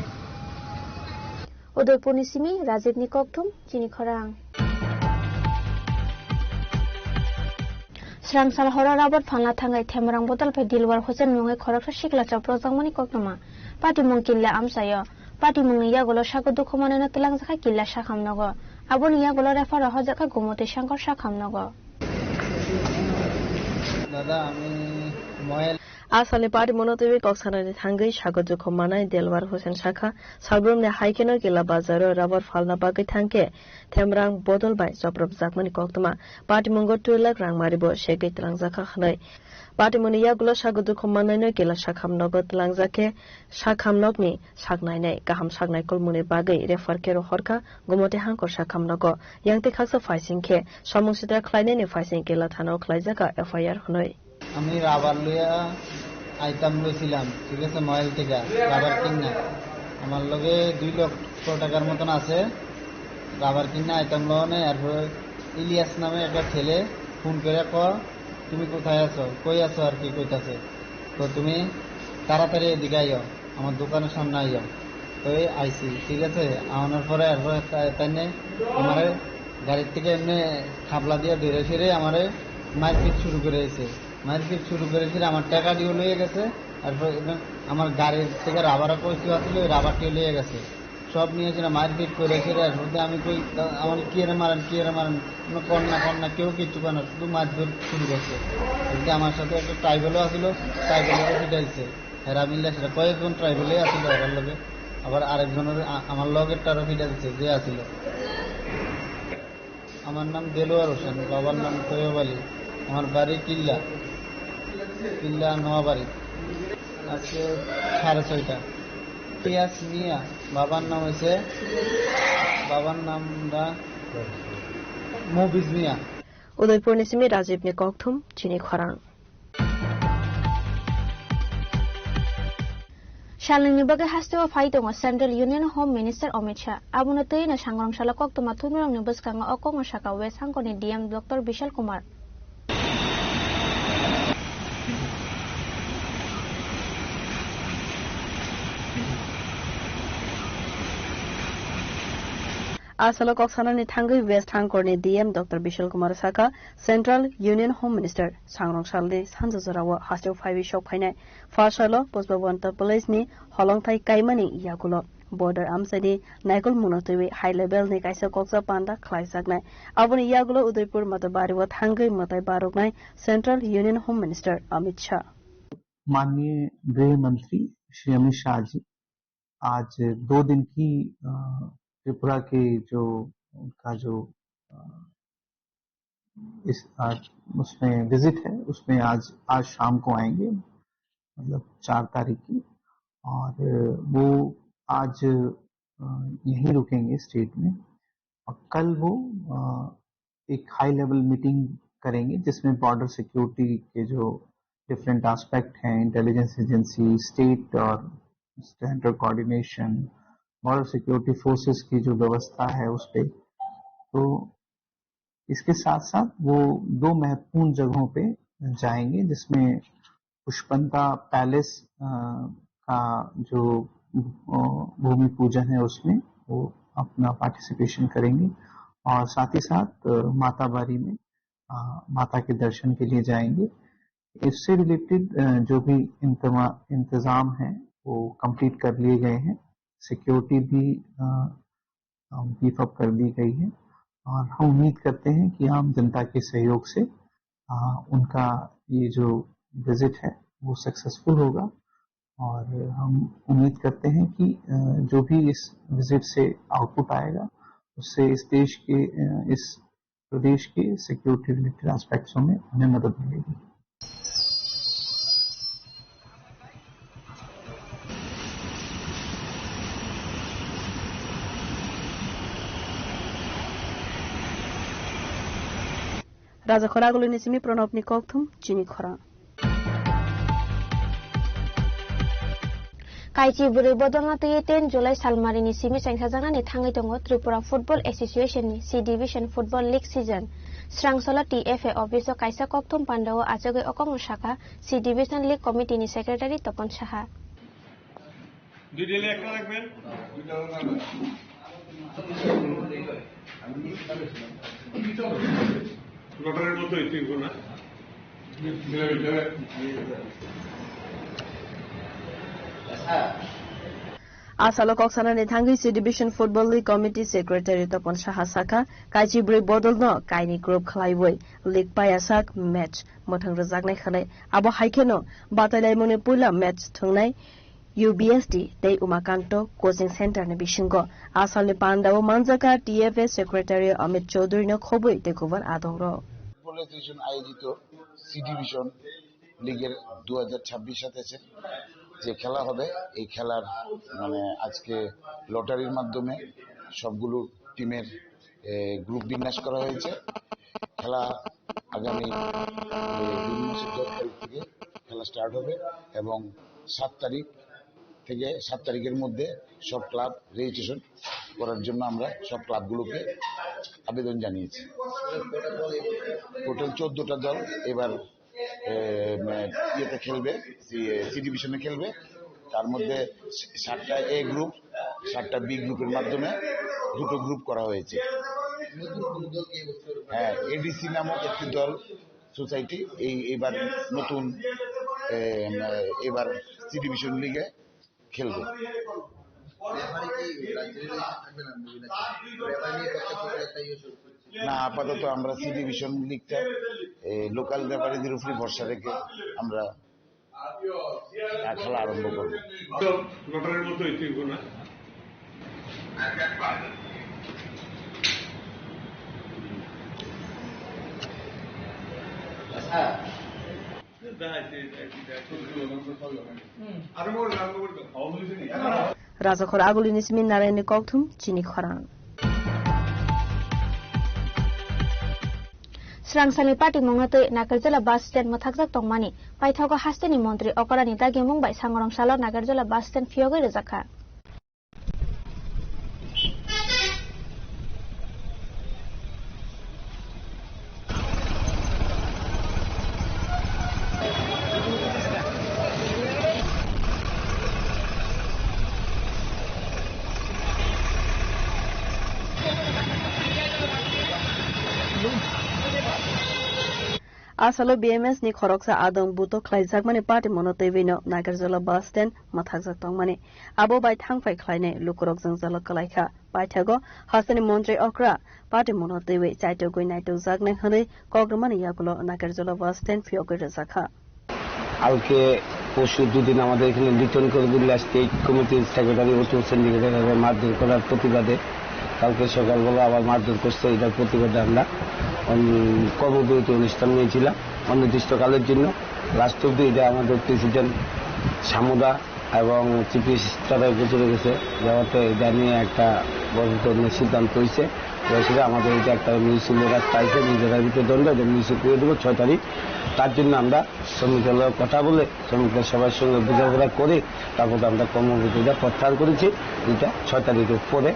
Udaipurni simi Rajibni kokthum chini khorang. Srang sal horo rabar phalna thangwi Themrang bodol bai Dilwar Hussain mungwi khoroksa sikla chopropjakmani koktwma. Patimung killa amchaio. Patimungni yagulo sago dukhu manwino twlangjakha killa sakham nogo. Aboni yagulo refer rok hojakha Gumoti Shankar sakham nogo. Dada, ami moel. A salni patimungno twiwi kok sanani thangwi sago dukhu manai Dilwar Hussain sakha, salbrumni hai kheno killa bazaro rabar phalna bagwi thangkhe Themrang bodol bai chopropjakmani koktwma. Patimungo two lakh rang maribo segwi twlangjakha hwnwi. Patimungni yagulo sago dukhu mannaino killa sakham nogo twlangjak khe sakham nokni saknainai kaham saknai kulmungni bagwi refer khe rohorkha Gumoti Hangkor sakham nogo. Yang tei khaksa phaising khe samung sitra khlainaini phaising killa thana-o khlaijakha F I R hwnwi. আমি রাবার লইয়া আইতাম লইছিলাম, ঠিক আছে, ময়েল থেকে রাবার কিনা। আমার লগে দুই লক্ষ টাকার মতন আছে, রাবার কিনা আইতাম লনে। এরপরে ইলিয়াস নামে একটা ছেলে ফোন করে ক, "তুমি কোথায় আছো, কই আছো?" আর কি কইতাছে, "তো তুমি তাড়াতাড়ি এদিকে আইও, আমার দোকানের সামনে আইও।" তো এই আইছি, ঠিক আছে। আনার পরে এরপরে তা-, তাইনে আমারে গাড়ির থেকে এমনি খাবলা দিয়ে ধরে ফিরে আমারে মারপিট শুরু করে দিয়েছে। মারপিট শুরু করে ফিরে আমার টাকাটিও লইয়া গেছে, তারপর এবং আমার গাড়ির থেকে রাবার কইসু আছিল, ওই রাবারটিও লইয়া গেছে। সব নিয়ে এসে মারপিট করে ফিরে এর মধ্যে আমি কই, "আমার কি এরা মারেন, কি এরা মারেন?" কোনো কর না, কর না, কেউ কিচ্ছু করে না, শুধু মারধর শুরু করছে। এদিকে আমার সাথে একটা ট্রাইবেলও আছিল, ট্রাইবেলও পিটাইছে। এরা মিলে সেটা কয়েকজন ট্রাইবেলই আছিল এরার লগে, আবার আরেকজনের আ-, আমার লগেরটারও পিটাইছে যে আছিল। আমার নাম দেলোয়ার হোসেন, বাবার নাম তৈয়ব আলী, আমার বাড়ি কিল্লা, কিল্লা নোয়াবাড়ি। আজকে সাড়ে ছয়টা। পিয়াস মিয়া, বাবার নাম হয়েছে, বাবার নাম দা মবিজ মিয়া। Udaipurni simi Rajibni kokthum chini khorang. Salnwini bagwi hasteo phai tongo Central Union Home Minister Amit Shah. Abono twiwi no sangrong salo koktwma thumrokni bwskango o kokno sakha West Hangkorni D M Doctor Bishal Kumar. A salo kok sanani thangwi West Hangkorni D M Doctor Bishal Kumar sakha, Central Union Home Minister sangrong salni sanja jorao hasteo phaiwi sok phainai. Pha salo Pushpawanta Palace ni holongthai kaimani yagulo border amchaini naikolmungno twiwi high level ni kaisa koksa panda khlaijaknai. Aboni yagulo Udaipur Matabario thangwi mwtai baroknai Central Union Home Minister Amit Shah. माननीय गृह मंत्री श्री अमित शाह जी आज दो दिन की, अ, त्रिपुरा के जो उनका जो, अ, इस, अ, उसमें विजिट है, उसमें आज, आज शाम को आएंगे, मतलब चार तारीख की। और वो आज, अ, यहीं रुकेंगे स्टेट में। और कल वो, अ, एक हाई लेवल मीटिंग करेंगे, जिसमें बॉर्डर सिक्योरिटी के जो डिफरेंट एस्पेक्ट हैं, इंटेलिजेंस एजेंसी, स्टेट और central coordination, border security forces की जो व्यवस्था है उस पे। तो इसके साथ साथ वो दो महत्वपूर्ण जगहों पे जाएंगे, जिसमें पुष्पंता पैलेस, अ, का जो, अ, भूमि पूजन है, उसमें वो अपना पार्टिसिपेशन करेंगे और साथ ही साथ, अ, माताबारी में, अ, माता के दर्शन के लिए जाएंगे। इससे रिलेटेड, अ, जो भी इंतमा-, इंतजाम हैं, वो कंप्लीट कर लिए गए हैं। सिक्योरिटी भी, अ, अ, बीफ अप कर दी गई है और हम उम्मीद करते हैं कि आम जनता के सहयोग से, अ, उनका ये जो विजिट है, वो सक्सेसफुल होगा और हम उम्मीद करते हैं कि, अ, जो भी इस विजिट से आउटपुट आएगा, उससे इस देश के, अ, इस प्रदेश के सिक्योरिटी रिलेटेड एस्पेक्ट्स में उन्हें मदद मिलेगी। Raja khoragulini simi Pranabni kokthum chini khorang. Kaichi bwrwi bodolna twiwi ten July salmarini simi chengsajaknani thangwi tongo Tripura Football Association ni C Division Football League season. Srangsolo T F A office o kaisa kokthum pandao achugwi o kokno sakha C Division League Committee ni Secretary Topon Saha. লটারির মতো হইতে হইব না। Asalo kok sanani thangwi C Division Football League Committee Secretary Topon Saha sakha, kaichi bwrwi bodolno kaini group khlaiwi league payasak match mwthang rwjaknai hwnwi. Abo hai kheno batailaimungni puila match thwngnai U B S D tei Umakanto Coaching Center ni bisingo. Asalni pandao manjaka T F A Secretary Amit Chaudhary no khobwi tei kubun adongrok. Football association আয়োজিত C division লিগের দু হাজার ছাব্বিশ সাতাশের যে খেলা হবে, এই খেলার মানে আজকে লটারির মাধ্যমে সবগুলো টিমের এ, গ্রুপ বিন্যাস করা হয়েছে। খেলা আগামী, এ, জুন মাসের দশ তারিখ থেকে খেলা স্টার্ট হবে এবং সাত তারিখ থেকে সাত তারিখের মধ্যে সব ক্লাব রেজিস্ট্রেশন করার জন্য আমরা সব ক্লাবগুলোকে আবেদন জানিয়েছি। টোটাল চোদ্দটা দল এবার এ, মে-, ইয়েতে খেলবে, সি, সি ডিভিশনে খেলবে। তার মধ্যে সাতটা এ গ্রুপ, সাতটা বি গ্রুপের মাধ্যমে দুটো গ্রুপ করা হয়েছে। হ্যাঁ, এডিসি নামক একটি দল, সোসাইটি, এই, এবার নতুন, এ, মে-, এবার সি ডিভিশন লিগে খেলবে। না, আপাতত আমরা সি ডিভিশন লিগটা, এ, লোকাল রেফারিদের উপরে ভরসা রেখে আমরা খেলা আরম্ভ করব। লটারির মতো হইতে হইব না। Rajakhor Agulini simi Narayanni kokthum chini khorang. Srangsalni patimungno twi Nakarjala bus stand mwthakjak tongmani paithago hasteni montri Okorani dagimung bai Sangorong salo Nakarjala bus stand phiyogwi rwjakha. Asalo B M S ni khoroksa adong buto khlaijakmani patimungno twiwi no Nagarjala bus stand mwthakjak tongmani. Abo bai thangphai khlainai lukurok jwngjalo kwlaikha. Paithago hasteni montri okra patimungno twiwi chaitogwi naitokjaknai hwnwi kok rwmani yagulo Nagarjala bus stand phiyogwi rwjakha. কালকে পরশু দুদিন আমাদের এখানে লিটন করবিল্লা স্টেট কমিটির সেক্রেটারি অতুল সেন নিজেদের মারধর করার প্রতিবাদে কালকে সকালবেলা আবার মারধর করছে। এটার প্রতিবাদে আমরা অন-, কর্মবিরতি অনুষ্ঠান নিয়েছিলাম অনির্দিষ্টকালের জন্য। লাস্ট অব্দি এটা আমাদের প্রেসিডেন্ট সামুদা এবং চিফ মিনিস্টারের ভিতরে গেছে, যাওয়াতে এটা নিয়ে একটা বড় ধরনের সিদ্ধান্ত হয়েছে। তো সেটা আমাদের এটা একটা মিউচুয়াল রাস্তা আছে, নিজেরা ভিতরে দ্বন্দ্ব, এটা মিউচুয়াল করে দেবো ছয় তারিখ। তার জন্য আমরা শ্রমিকের লগে কথা বলে, শ্রমিকদের সবার সঙ্গে বোঝাপড়া করে, তারপর আমরা কর্মবিরতিটা প্রত্যাহার করেছি। এটা ছয় তারিখের পরে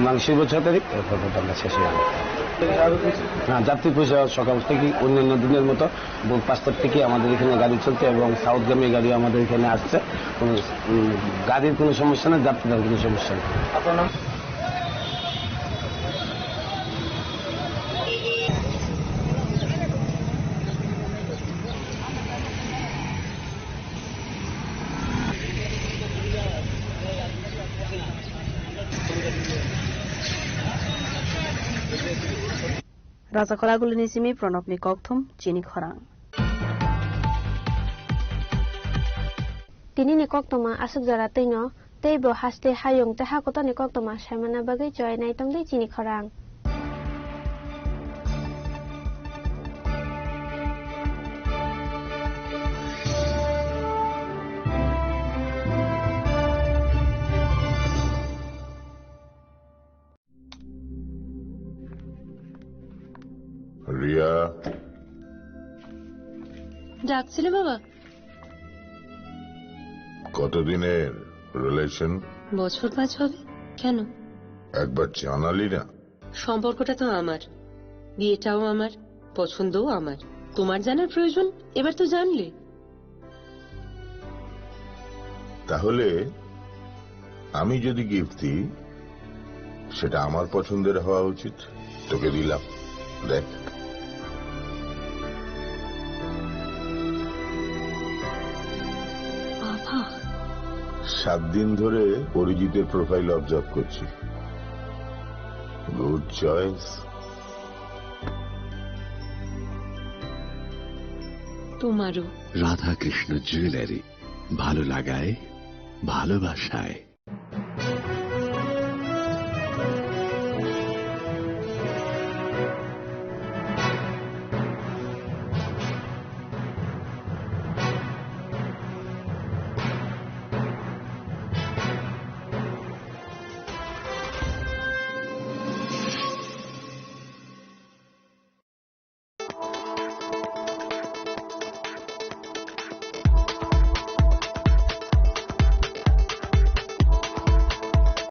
মাংসিক ছয় তারিখ, এরপর আমরা শেষ হয়ে যাবে। হ্যাঁ, যাত্রী পরিষেবা সকাল থেকে অন্যান্য দিনের মতো ভোর পাঁচটার থেকে আমাদের এখানে গাড়ি চলছে এবং সাউথগামী গাড়ি আমাদের এখানে আসছে। কোনো, উম, গাড়ির কোনো সমস্যা নেই, যাত্রীদের কোনো সমস্যা নেই। Rajakhor Agulini simi Pranobni kokthum chini khorang. Tinini koktwma aswk jora twino teibo haste hayung tei hakotorni koktwma saimana bagwi chowai naitongdi chini khorang. Riya. ডাকছিলে বাবা? কতদিনের রিলেশন? বছর পাঁচ হবে। কেন? একবার জানালি না। সম্পর্কটা তো আমার, বিয়েটাও আমার, পছন্দও আমার। তোমার জানার প্রয়োজন, এবার তো জানলে। তাহলে আমি যদি গিফট দিই, সেটা আমার পছন্দের হওয়া উচিত। তোকে দিলাম, দেখ। বাবা। সাত দিন ধরে অরিজিতের প্রোফাইল অবজার্ভ করছি। Good choice. তোমারও। রাধাকৃষ্ণ জুয়েলারি, ভালো লাগায়, ভালোবাসায়।